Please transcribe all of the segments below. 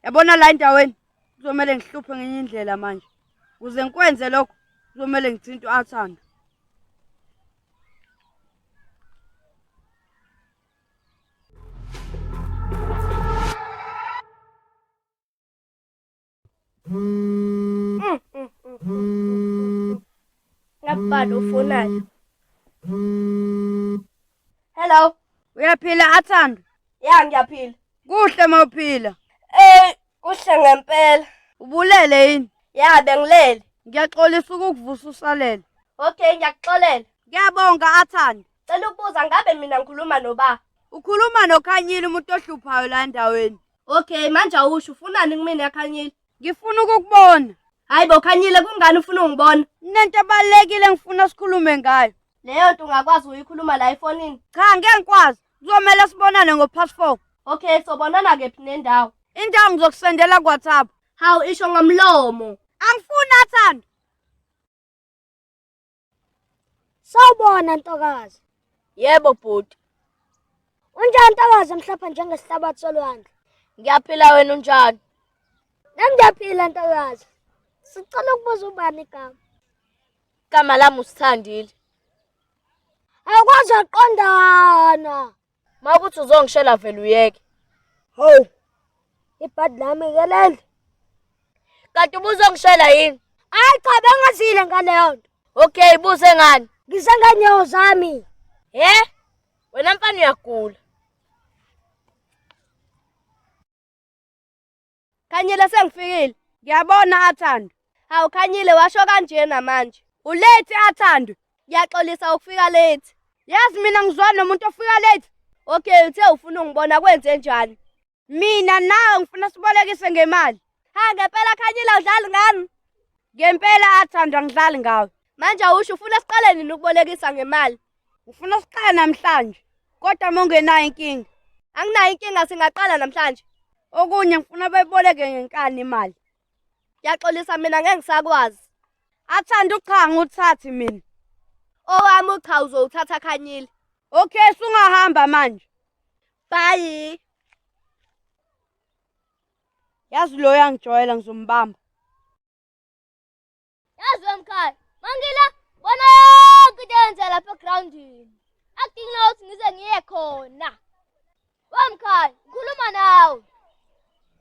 Yabona la endaweni kuzomele ngihluphe ngenye indlela manje. Ukuze ngikwenze lokho kuzomele ngithinte u-Athando. Ngabani ufonayo. Hello. Uyaphila Athando? Ya ngiyaphila. Kuhle mawuphila. Eh kuhle ngempela. Ubulele yini? Ya bengilele. Ngiyaxolisa ukukuvusa usalele. Okay ngiyakuxolela. Ngiyabonga Athando. Cela ukubuza ngabe mina ngikhuluma noba? Ukhuluma noKhanyile umuntu ohluphayo la endaweni. Okay manje awusho ufunani kumina Khanyile? Ngifuna ukukubona. Hayi bo Khanyile kungani ufuna ungibona? Kunento ebalulekile engifuna sikhulume ngayo. Leyo nto ungakwazi uyikhuluma la efonini. Cha ngeke ngikwazi. Kuzomele sibonane ngo-past 4. Okay sobonana kephi nendawo? Indawo ngizokusendela ku-WhatsApp. Hawu isho ngomlomo. Angifuni Athando. Sawubona ntokazi. Yebo bhuti. Unjani ntokazi emhlophe njengesihlabathi solwandle? Ngiyaphila wena unjani? Nami ngiyaphila ntokazi. Sicela ukubuza ubani igama? Igama lami uSithandile. Awukwazi waqondana. Mawukuthi uzongishela vele uyeke. Hawu. Ibhadi lami ke leli. Kanti ubuzongishela yini? Hayi cha bengazile ngaleyo nto. Okay, buze ngani? Ngize ngenyawo zami. He? Wena mfana uyagula. Khanyile sengifikile. Ngiyabona Athando. Hawu Khanyile washo kanjena manje. Ulethi Athando. Ngiyaxolisa ukufika late. Yazi mina ngizwana nomuntu ofika late. Okay, uthe ufuna ungibona kwenze njani? Mina nawe ngifuna sibolekise ngemali. Ha ngempela Khanyile awudlali ngami. Ngempela Athando angidlali ngawe. Manje awusho ufuna siqale nini ukubolekisa ngemali? Ngifuna siqale namhlanje. Kodwa uma ungenayo inkinga. Anginayo inkinga singaqala namhlanje. Okunye ngifuna bayiboleke ngenkani imali. Ngiyaxolisa mina ngeke ngisakwazi. Athanda ucha nguthathi mina. Owami ucha uzowuthatha Khanyile. Okay, sungahamba manje. Bye. Yazi lo uyangijwayela ngizombamba. Yazi wemkhaya, mangila bona yonke into eyenzeka lapha egrawundini. Akudingi nokuthi ngize ngiye khona. Wemkhaya, ngikhuluma nawe.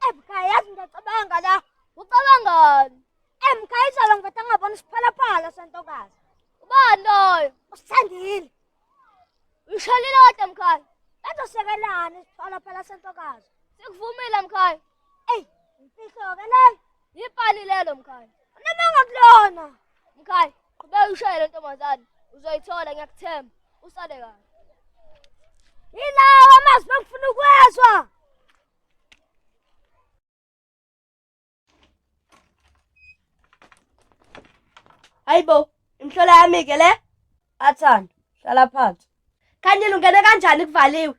Eh mkhaya yazi ngiyacabanga la. Ucabangani? Eh mkhaya izolo ngivele ngabona isiphalaphala sentokazi. Ubani loyo? Usithandile. Uyishalile kodwa mkhaya. Bazosekelana isiphalaphala sentokazi. Sikuvumile mkhaya. Eyi, imfihlo-ke leyo. Yipani lelo mkhaya. Unamanga kulona. Mkhaya, qhubeka ushaye le ntombazane. Uzoyithola ngiyakuthemba. Usale kahle. Yilawo amazwi bengifuna ukwezwa. Hayibo, imhlola yami ke le. Athando, hlala phansi. Khanyile ungene kanjani kuvaliwe?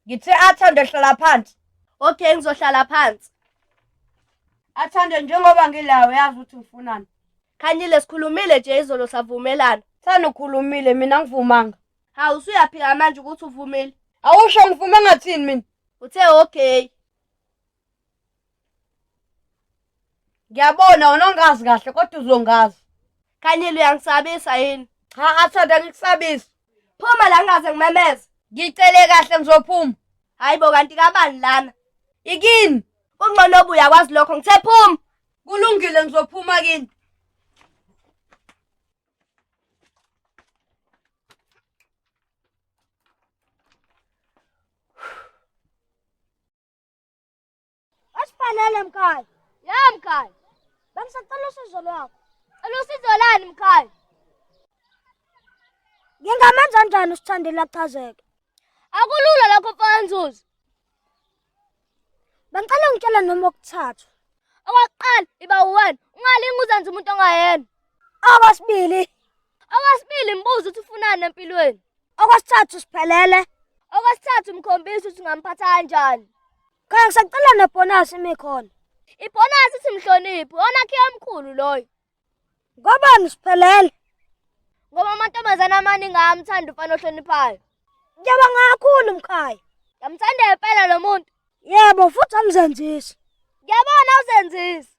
Ngithe Athando hlala phansi. Okay, ngizohlala phansi. Athando njengoba ngilawo yazi ukuthi ngifunani. Khanyile sikhulumile nje izolo savumelana. Thanda ukhulumile mina ngivumanga. Hawu usuyaphika manje ukuthi uvumile. Awusho ngivume ngathini mina? Uthe okay. Ngiyabona wena ongazi kahle kodwa uzongazi. Khanyile uyangisabisa yini? Cha Athanda ngikusabisa. Phuma la ngingaze ngimemeze. Ngicele kahle ngizophuma. Hayi bo kanti kabani lana? Ikini. Kungcono obuya kwazi lokho ngithe phuma. Kulungile ngizophuma kini. Wasiphalele mkhaya. Ya mkhaya. Bengisacela usizo lwakho. Cela usizo lani mkhaya? Ngingamenza njani usithandile achazeke? Akulula lokho mfana Nzuzi. Bengicela ungitshela noma okuthathu. Okokuqala iba uwena, ungalingi uzenze umuntu ongayena. Okwesibili, Okwesibili mbuze ukuthi ufunani empilweni. okwesithathu siphelele. Okwesithathu mkhombise ukuthi ungamphatha kanjani. Khona ngisacela nebhonasi imikhona. Ibhonasi ithi mhloniphi, wona khiya omkhulu loyo. Ngobani siphelele? Ngoba amantombazane amaningi ayamthanda umfana ohloniphayo. Ngiyabonga kakhulu mkhaya. Ngiyamthanda impela lo muntu. Yebo, futhi angizenzisi. Ngiyabona uzenzisi.